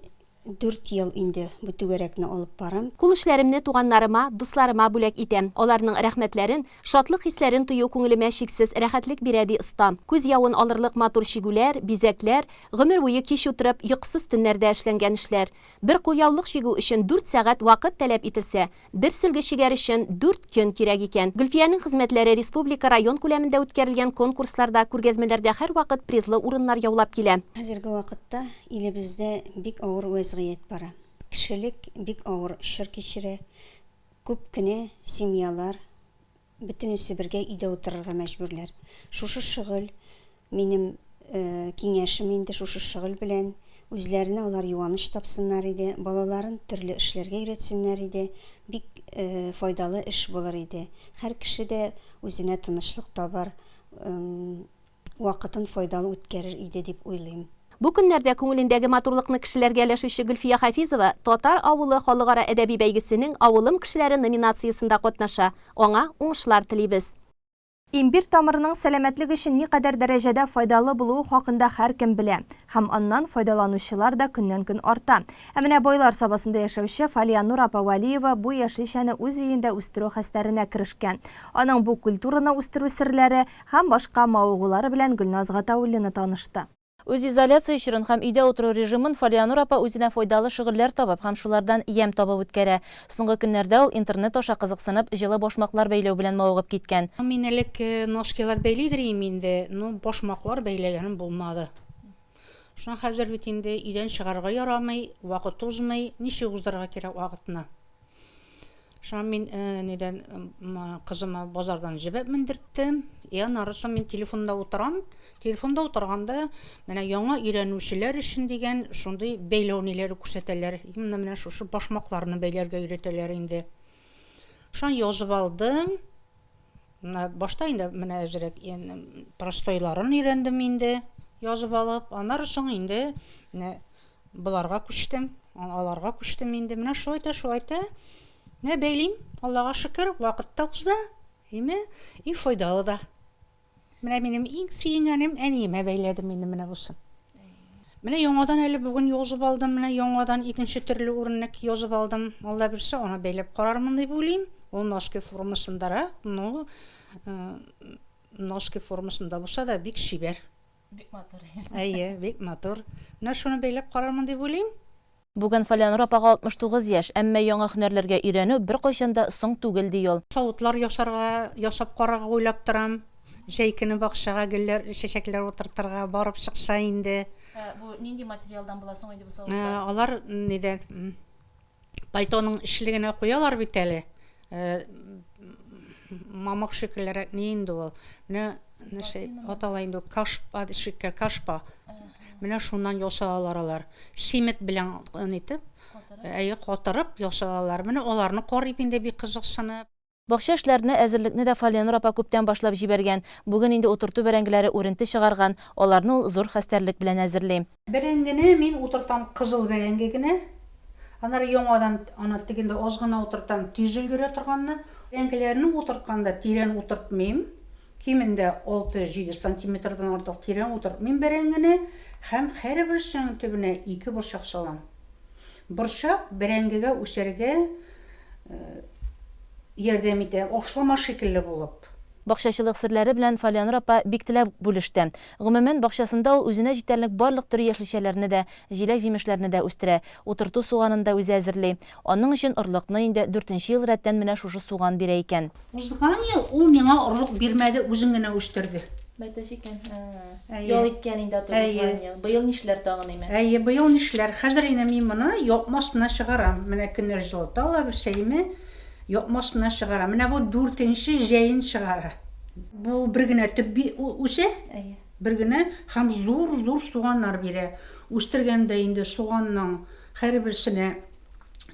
дүрт ел инде бу түгәрәкне алып барам. Кул эшләремне туганнарыма, дусларыма бүләк итәм. Аларның рәхмәтләрен, шатлык хисләрен тою күңелемә чиксез рәхәтлек бирә, ди оста. Күз явын алырлык матур чигүләр, бизәкләр, гомер буе кич утырып, йокысыз төннәрдә эшләнгән эшләр. Бер кулъяулык чигү өчен дүрт сәгать вакыт таләп ителсә, бер сөлге чигәр өчен дүрт көн кирәк икән. Гөлфиянең хезмәтләре республика, район күләмендә үткәрелгән конкурсларда, күргәзмәләрдә һәрвакыт призлы урыннар яулап килә. Хәзерге вакытта илебездә бик авыр вәзгыять бара. Кешелек бик авыр чор кичерә. Күп кенә семьялар Бөтенесе бергә өйдә утырырга мәҗбүрләр. Шушы шөгыль, минем киңәшем инде, шушы шөгыль белән Үзләренә алар юаныч тапсыннар иде, балаларын төрле эшләргә өйрәтсеннәр иде, бик файдалы эш булыр иде. Һәр кеше дә үзенә тынычлык табар, вакытын файдалы үткәрер иде дип уйлыйм. Бу көннәрдә күңелендәге матурлыкны кешеләргә өләшүче Гөлфия Хафизова Татар авылы халыкара әдәби бәйгесенең Авылым кешеләре номинациясендә катнаша. Аңа уңышлар телибез. Имбирь тамырының сәламәтлек өчен никадәр дәрәҗәдә файдалы булуы хакында һәркем белә. Һәм аннан файдаланучылар да көннән-көн арта. Ә менә Байлар Сабасында яшәүче Фалиянур апа Вәлиева бу яшелчәне үз өендә үстерү хәстәренә керешкән. Аның бу культураны үстерү серләре һәм башка мавыгулары белән Гөлназ Гатауллина танышты. Үзизоляция чорын һәм өйдә утыру режимын Фалиянур апа үзенә файдалы шөгыльләр табып һәм шулардан ямь табып үткәрә. Соңгы көннәрдә ул интернет аша кызыксынып, җылы башмаклар бәйләү белән мавыгып киткән. Мин элек носкилар бәйлидер идем инде, но башмаклар бәйләгәнем булмады. Шуңа хәзер бит инде өйдән чыгарга ярамый, вакыт узмый, ничек уздырырга кирәк вакытны? Шуңа мин нидән кызыма базардан җебеп мендерттем. И аннары соң мин телефонда утырам. Телефонда утырганда менә яңа өйрәнүчеләр өчен дигән шундый бәйләү ниләре күрсәтәләр. Именно менә шушы башмакларны бәйләргә өйрәтәләр инде. Шуны язып алдым. Менә башта инде менә әзрәк простойларын өйрәндем инде язып алып. Аннары соң инде менә Боларга күчтем, аларга күчтем инде. Менә шулай итә, шулай итә. Менә бәйлим, Аллага шөкер, вакыт та уза, име, и файдалы да. Менә минем иң сөенгәнем әниемә бәйләдем инде менә бусын. Менә яңадан әле бүген язып алдым, менә яңадан икенче төрле үрнәк язып алдым. Алла бирсә, аны бәйләп карармын дип уйлыйм. Ул носки формасындарак, но носки формасында булса да бик чибәр. Бик матур. Әйе, бик матур. Менә шуны бәйләп карармын дип уйлыйм. Бүген Фалянур апага 69 яшь, әмма яңа һөнәрләргә өйрәнү беркайчан да соң түгел, ди ул. Савытлар ясарга, ясап карарга уйлап торам. Җәй көне бакчага гөлләр, чәчәкләр утыртырга барып чыкса инде. Ә бу нинди материалдан була соң инде бу савытлар? Алар нидән, пальтоның эчлегенә куялар бит әле. Мамык шикеллерәк ни инде ул. Менә нәрсә атала инде ул, кашпа шикелле, кашпа. Менә шуннан ясалалар алар. Симет белән нитеп, әйе, катырып ясалалар. Менә аларны карыйм инде бик кызыксынып. Бакча эшләренә әзерлекне дә Фалиянур апа күптән башлап җибәргән. Бүген инде утырту бәрәңгеләре үренте чыгарган, аларны ул зур хәстәрлек белән әзерли. Бәрәңгене мин утыртам кызыл бәрәңге генә. Аннары яңадан аны тегендә аз гына утыртам, тиз өлгерә торганны. Бәрәңгеләрне утыртканда тирән утыртмыйм. Кимендә алты-җиде сантиметрдан артык тирән утыртмыйм бәрәңгене һәм һәрберсенең төбенә ике борчак салам. Борчак бәрәңгегә үсәргә ярдәм итә, ашлама шикелле булып. Бакчачылык серләре белән Фалианур апа бик теләп бүлеште. Гомумән, бакчасында ул үзенә җитәрлек барлык төр яшелчәләрне дә, җиләк-җимешләрне дә үстерә, утырту суганын да үзе әзерли. Аның өчен орлыкны инде дүртенче ел рәттән менә шушы суган бирә икән. Узган ел ул миңа орлык бирмәде, үзен генә үстерде. Байташ икән. Ял иткән инде ату узган ел. Быел нишләр тагын име? Әйе, быел нишләр. Хәзер инде мин моны япма астына чыгарам. Менә көннәр җылыта ала берсәеме, япма астына чыгарам. Менә бу дүртенче җәен чыгара. Бу бер генә төп үсә. Әйе. Бер генә һәм зур-зур суганнар бирә. Үстергәндә инде суганның һәрберсенә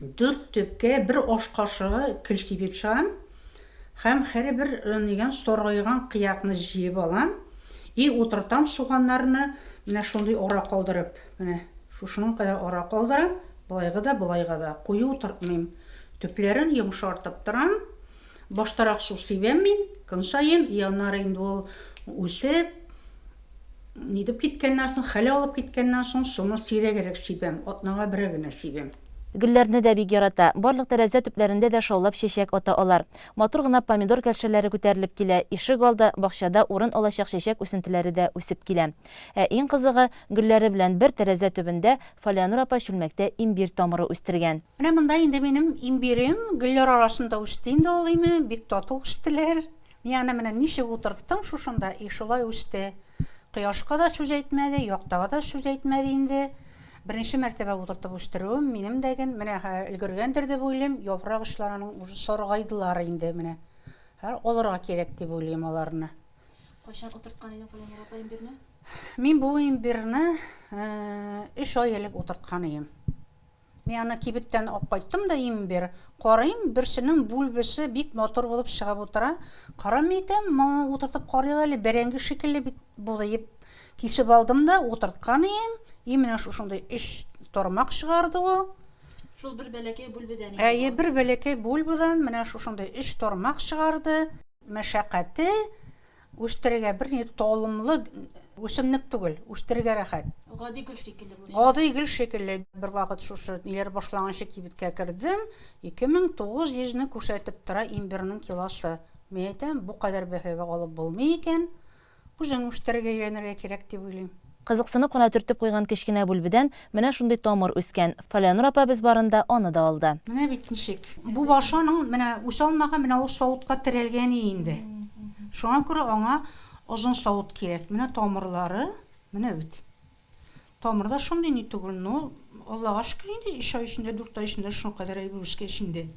дүрт төпкә бер аш кашыгы көл сибеп чыгам. Һәм һәрбер нигән саргайган кыякны җыеп алам и утыртам суганнарны менә шундый ара калдырып. Менә шушының кадәр ара калдырам, болайга да, болайга да. Куе утыртмыйм. Төпләрен йомшартып торам. Баштарак су сибәм мин көн саен, и аннары инде ул үсеп, нитеп киткәннән соң, хәл алып киткәннән соң, суны сирәгрәк сибәм, атнага берәр генә сибәм. Гөлләрне дә бик ярата. Барлык тәрәзә төпләрендә дә шаулап чәчәк ата алар. Матур гына помидор кәлшәләре күтәрелеп килә, ишек алды, бакчада урын алачак чәчәк үсентеләре дә үсеп килә. Ә иң кызыгы, гөлләре белән бер тәрәзә төбендә Фалианур апа чүлмәктә имбирь тамыры үстергән. Менә монда инде минем имбирем гөлләр арасында үсте инде ул име, бик тату үстеләр. Мин аны менә ничек утырттым шушында, и шулай үсте. Кояшка да сүз әйтмәде, яктага да сүз әйтмәде инде. Беренче мәртәбә утыртып үстерүем минем дә ген, менә өлгергәндер дип уйлыйм, яфрак очлары аның уже саргайдылар инде менә. Хәзер алырга кирәк дип уйлыйм аларны. Кайчан утырткан идең, Фәләнур апа, имбирне? Мин бу имбирны өч ай элек утырткан идем. Мин аны кибеттән алып кайттым да имбир. Карыйм, берсенең бүлбесе бик матур булып чыгып утыра. Карам әйтәм, моны утыртып карыйк әле, бәрәңге шикелле бит бу диеп кисеп алдым да утырткан идем. И менә шушындый өч тармак чыгарды ул. Шул бер бәләкәй бүлбедән инде. Әйе, бер бәләкәй бүлбедән менә шушындый өч тармак чыгарды. Мәшәкате Үстерергә берни талымлы үсемлек түгел, үстерергә рәхәт. Гади гөл шикелле булып. Гади гөл шикелле. Бервакыт шушы ниләр башланганчы кибеткә кердем, 2900 не күрсәтеп тора имбирның килосы. Мин әйтәм, бу кадәр бәһагә алып булмый икән, үзең үстерергә өйрәнергә кирәк дип уйлыйм. Кызыксынып кына төртеп куйган кечкенә бүлбедән менә шундый тамыр үскән. Фалянур апа без барында аны да алды. Менә бит ничек. Бу башы аның менә үсә алмаган, менә ул савытка терәлгән инде. Шуңа күрә аңа озын савыт кирәк. Менә тамырлары, менә бит. Тамыр да шундый ни түгел, но Аллага шөкер инде, өч ай эчендә, дүрт ай эчендә шуникадәр әйбер үскәч инде.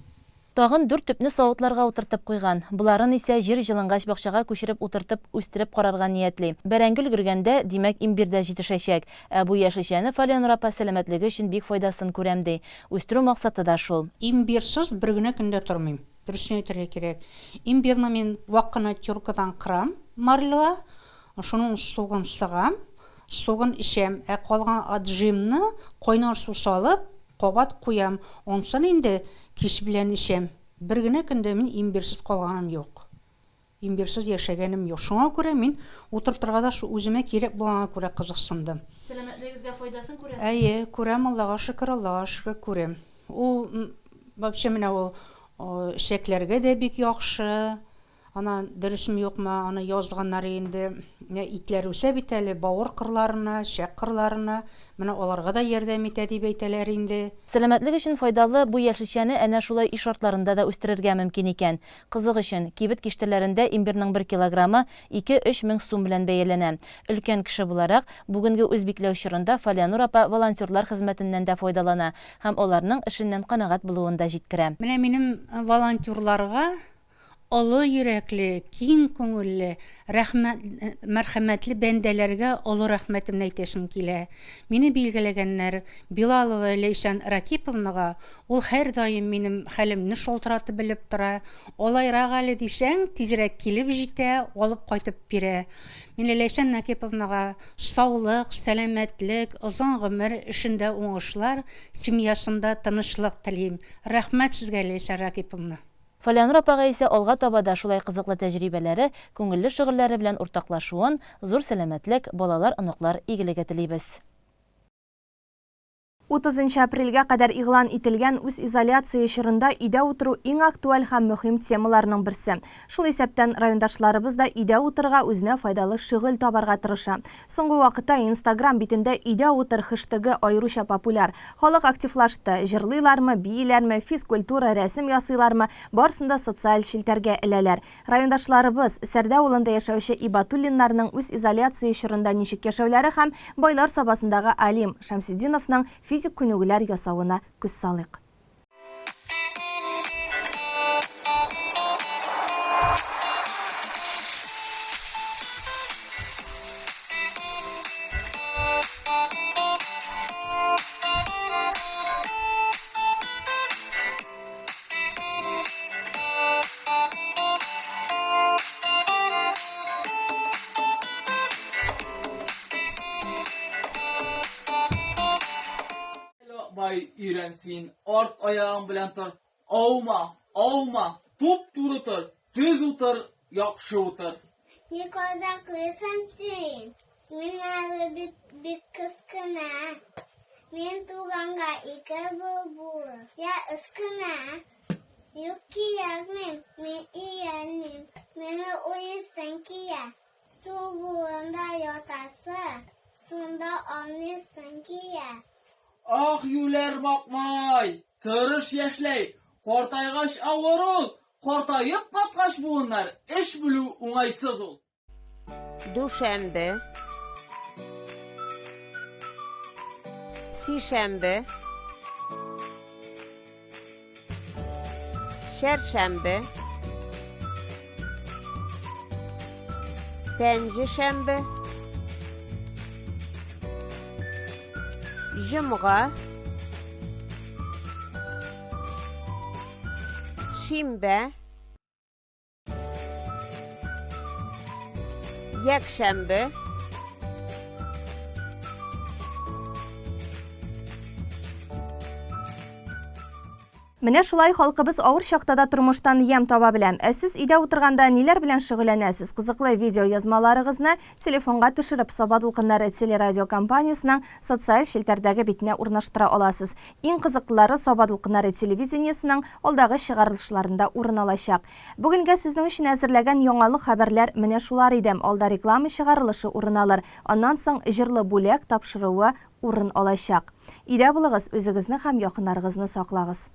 Тагын дүрт төпне савытларга утыртып куйган. Боларын исә җир җылынгач бакчага күчереп утыртып үстереп карарга ниятли. Бәрәңге өлгергәндә, димәк, имбир дә җитешәчәк. Ә бу яшелчәне Фалианур апа сәламәтлеге өчен бик файдасын күрәм, ди. Үстерү максаты да шул. Имбирсыз бер генә көн дә тормыйм. Дөресен әйтергә кирәк. Имбирны мин вак кына теркадан кырам, марляга, шуның согын сыгам, согын эчәм. Ә калган отжимны кайнар су салып, Кабат куям, ансын инде кич белән эчәм. Бер генә көн дә мин имбирсез калганым юк. Имбирсез яшәгәнем юк. Шуңа күрә мин утыртырга да шул үземә кирәк булганга күрә кызыксындым. Сәламәтлегегезгә файдасын күрәсезме? Әйе, күрәм, Аллага шөкер, Аллага шөкер, күрәм. Ул вообще менә ул эчәкләргә дә бик яхшы. Ана дөресме юкмы, аны язганнар инде. Менә итләр үсә бит әле, бавыр кырларына, эчәк кырларына. Менә аларга да ярдәм итә дип әйтәләр инде. Сәламәтлек өчен файдалы бу яшелчәне әнә шулай өй шартларында да үстерергә мөмкин икән. Кызык өчен, кибет киштәләрендә имбирның бер килограммы ике-өч мең сум белән бәяләнә. Өлкән кеше буларак, бүгенге үзбикләү чорында Фалианур апа волонтерлар хезмәтеннән дә файдалана һәм аларның эшеннән канәгать булуын да җиткерә. Менә минем волонтерларга Олы йөрәкле, киң күңелле, рәхмәт, мәрхәмәтле бәндәләргә олы рәхмәтемне әйтәсем килә. Мине билгеләгәннәр Билалова Ләйсән Ракиповнага, ул һәрдаим минем хәлемне шалтыратып белеп тора, алайрак әле дисәң, тизрәк килеп җитә, алып кайтып бирә. Мин Ләйсән Накиповнага саулык, сәламәтлек, озын гомер, эшендә уңышлар, семьясында тынычлык телим. Рәхмәт сезгә, Ләйсән Ракиповна! Фалианур апага исә алга таба да шулай кызыклы тәҗрибәләре, күңелле шөгыльләре белән уртаклашуын, зур сәламәтлек, балалар, оныклар игелеге телибез. 30 нчы апрельгә кадәр игълан ителгән үзизоляция чорында өйдә утыру иң актуаль һәм мөһим темаларның берсе. Шул исәптән райондашларыбыз да өйдә утырырга үзенә файдалы шөгыль табарга тырыша. Соңгы вакытта Инстаграм битендә Өйдә утыр хештегы аеруча популяр. Халык активлашты, җырлыйлармы, бииләрме, физкультура, рәсем ясыйлармы, барысын да социаль челтәргә эләләр. Райондашларыбыз, Сәрдә авылында яшәүче Ибатуллиннарның үзизоляция чорында ничек яшәүләре һәм Байлар Сабасындагы Алим Шәмсетдиновның физик күнегүләр ясавына күз салыйк. Бай өйрән син, арт аягың белән тор, аума, аума, туп-туры тор, төз утыр, яхшы утыр. Ник озаклыйсың син? Мин әле бит бик кечкенә. Мин туганга ике ел булыр, я өч кенә. Юк, кирәкми, мин өйрәнмим. Мине уйныйсың килә. Су буенда ятасы, шунда ауныйсың килә. Ах, юләр макмай, тырыш яшьләй, картайгач авыр ул, картаеп каткач буыннар, эш бүлү уңайсыз ул. Дүшәмбе, сишәмбе, чәршәмбе, пәнҗешәмбе. Җомга. Шимбә. Якшәмбе. Менә шулай халкыбыз авыр чакта да тормыштан ямь таба белә. Ә сез өйдә утырганда ниләр белән шөгыльләнәсез? Кызыклы видеоязмаларыгызны телефонга төшереп, Саба дулкыннары телерадиокомпаниясенең социаль челтәрдәге битенә урнаштыра аласыз. Иң кызыклылары Саба дулкыннары телевидениесенең алдагы чыгарылышларында урын алачак. Бүгенгә сезнең өчен әзерләгән яңалык хәбәрләр менә шулар иде. Алда реклама чыгарылышы урын алыр. Аннан соң җырлы бүләк тапшыруы урын алачак. Өйдә булыгыз, үзегезне һәм якыннарыгызны саклагыз.